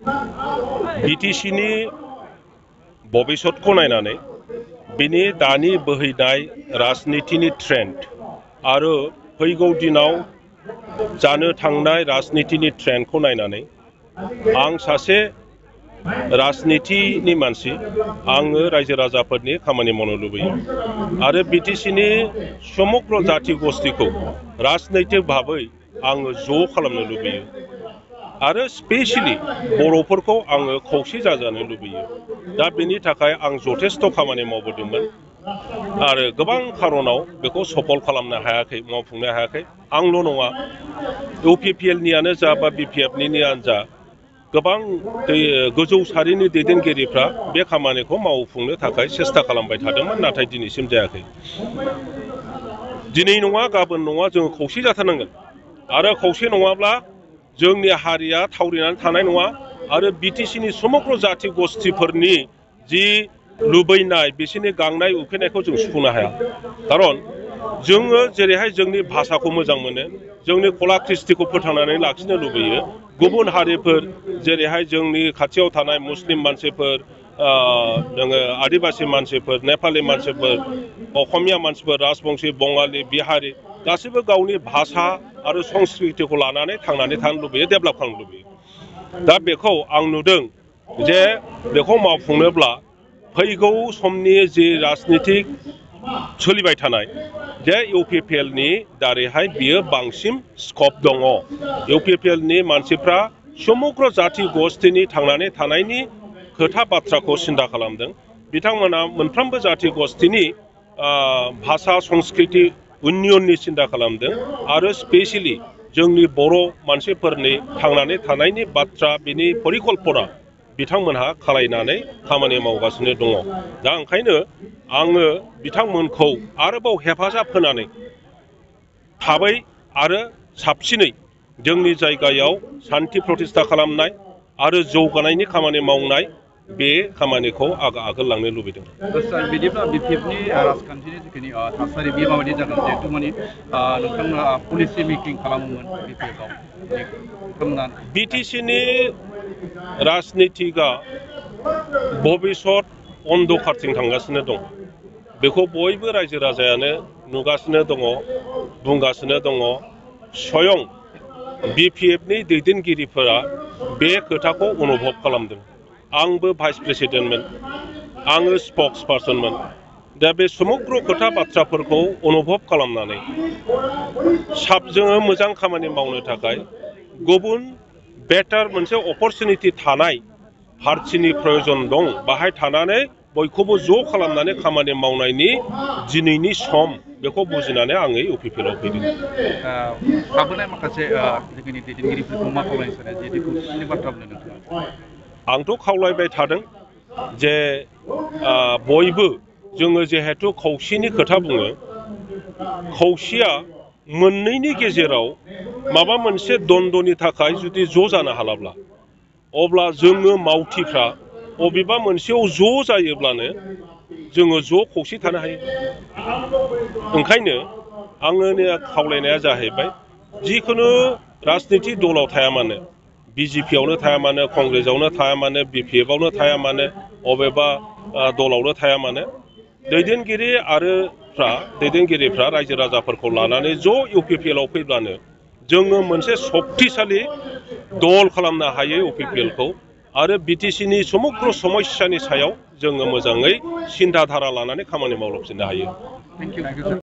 बिटिसिनि भबिष्यतखौ नायनानै बिनि दानि बोहैनाय राजनितिनि ट्रेन्ड आरो फैगौ दिनाव जानो थांनाय राजनितिनि ट्रेन्डखौ नायनानै आं सासे राजनितिनि मानसि आङो रायजो राजाफोरनि खामानि मावनो लुबैयो आरो बिटिसिनि समग्र जाति गस्थिखौ राजनैतिक भाबै आङो ज' खालामनो लुबैयो आरो स्पेशली बर'फोरखौ आङो खौसे जाजानो लुबैयो दा बेनि थाखाय आं जथेस्थ' खामानि मावबोदोंमोन आरो गोबां खारनाव बेखौ सफल खालामनो हायाखै मावफुंनो हायाखै आंल' नङा इउपिपिएलनियानो जा बा बिपिएफनियानो जा गोबां गोजौ सारिनि दैदेनगिरिफ्रा बे खामानिखौ मावफुंनो थाखाय सेस्था खालामबाय थादोंमोन नाथाय दिनैसिम जायाखै दिनै नङा गाबोन नङा जोङो खौसे जाथारनांगोन आरो खौसे नङाब्ला जोंनि हारिया थावरिनानै थानाय नङा आरो बिटिसिनि समग्र जाति गस्थिफोरनि जि लुबैनाय बिसोरनि गांनाय उखैनायखौ जों सुफुंनो हाया खारन जोङो जेरैहाय जोंनि भाषाखौ मोजां मोनो जोंनि कला कृष्टिखौ फोथांनानै लाखिनो लुबैयो गुबुन हारिफोर जेरैहाय जोंनि खाथियाव थानाय मुस्लिम मानसिफोर नोङो आदिबासि मानसिफोर नेपालि मानसिफोर असमिया मानसिफोर राजबंशी बंगालि बिहारि गासैबो गावनि भाषा आरो संस्कृतिखौ लानानै थांनानै थानो लुबैयो डेभेलप खालामनो लुबैयो दा बेखौ आं नुदों जे बेखौ मावफुंनोब्ला फैगौ समनि जि राजनितिक सोलिबाय थानाय जे इउपिपिएलनि दारैहाय बियो बांसिन स्कप दङ इउपिपिएलनि मानसिफ्रा समग्र जाति गस्थिनि थांनानै थानायनि खोथा बाथ्राखौ सिन्था खालामदों बिथांमोना मोनफ्रोमबो जाति गस्थिनि भाषा संस्कृति उन्नयननि सिन्था खालामदों आरो स्पेशली जोंनि बर' मानसिफोरनि थांनानै थानायनि बाथ्रा बिनि परिकल्पना बिथांमोनहा खालायनानै खामानि मावगासिनो दङ दा ओंखायनो आङो बिथांमोनखौ आरोबाव हेफाजाब होनानै थाबै आरो साबसिनै जोंनि जायगायाव सान्थि प्रतिष्ठा खालामनाय आरो जौगानायनि खामानि मावनाय बे खामानिखौ आगोल लांनो लुबैदों बिदिब्ला बिपिएफनि राजखान्थिनि जिखिनि थासारि बेयो माबायदि जागोन जिहेतु माने नोंथांमोना पलिसि मेकिं खालामोमोन बिपिएफआव बिटिसिनि राजनितिकआ भबिष्यत अन्धकारथिं थांगासिनो दं बेखौ बयबो रायजो राजायानो नुगासिनो दङ बुंगासिनो दङ स्वयं बिपिएफनि दैदेनगिरिफोरा बे खोथाखौ अनुभब खालामदों आंबो भाइस प्रेसिडेन्टमोन आङो स्पक्स पार्सनमोन दा बे समग्र खोथा बाथ्राफोरखौ अनुभब खालामनानै जोङो मोजां खामानि मावनो थाखाय गुबुन बेटार मोनसे अपरचुनिटि थानाय पार्टिनि प्रयजन दं बाहाय थानानै बयखौबो ज' खालामनानै खामानि मावनायनि दिनैनि सम बेखौ बुजिनानै आङो इउपिपिएलआव फैदों थाबोनाय माखासे जोंनि दैदेनगिरिफोरखौ मा खावलायनो सानो जिहेतु खौसेथिनि बाथ्रा बुंदों नोंथाङा आंथ' खावलायबाय थादों जे बयबो जोङो जिहेतु खौसेनि खोथा बुङो खौसेया मोननैनि गेजेराव माबा मोनसे द्वन्द्वनि थाखाय जुदि ज' जानो हालाब्ला अब्ला जोङो मावथिफ्रा बबेबा मोनसेयाव ज' जायोब्लानो जोङो ज' खौसे थानो हायो ओंखायनो आंनि खावलायनाया जाहैबाय जिखुनु राजनिति दलाव थाया मानो बिजेपियावनो थाया मानो कंग्रेसआवनो थाया मानो बिपिएफआवनो थाया मानो अबेबा दलावनो थाया मानो दैदेनगिरिफ्रा रायजो राजाफोरखौ लानानै ज' इउपिपिएलआव फैब्लानो जोङो मोनसे सक्तिशालि दल खालामनो हायो इउपिपिएलखौ आरो बिटिसिनि समग्र समस्यानि सायाव जोङो मोजाङै सिन्था धारा लानानै खामानि मावलांफिननो हायो